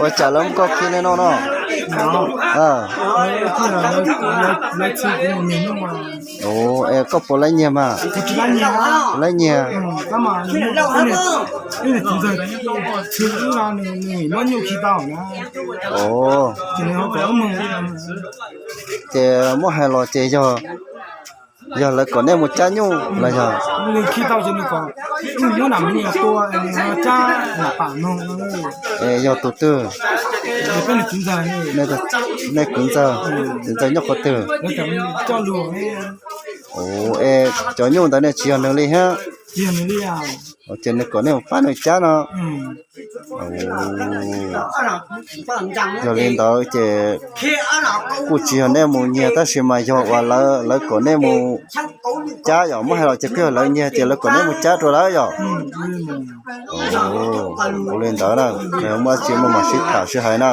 Ua cas lawv muab koj khi li no no? Es koj puas laib nyiag mas? Laib nyiag. Ces muab hais los ces yog, yog lawv kom nej mus cab nyuj los yog? Es yog tus twg? Nej kwv ntxawg, txiv ntxawg nyob qhov twg? Es cov nyuj ntawd ne tsis yog nws li thiab? Ces nws kom nej mus pab nws cab no. Yog li ntawd ces kuj tsis yog nej mus nyiag tab sis mas yog uas lawv kom nej mus cab yom, muab hais los ces kuj yog lawv nyiag ces lawv kom nej mus cab rau lawv yom. Ua li ntawd na, muaj tsis muaj mam sib tham sib hais na.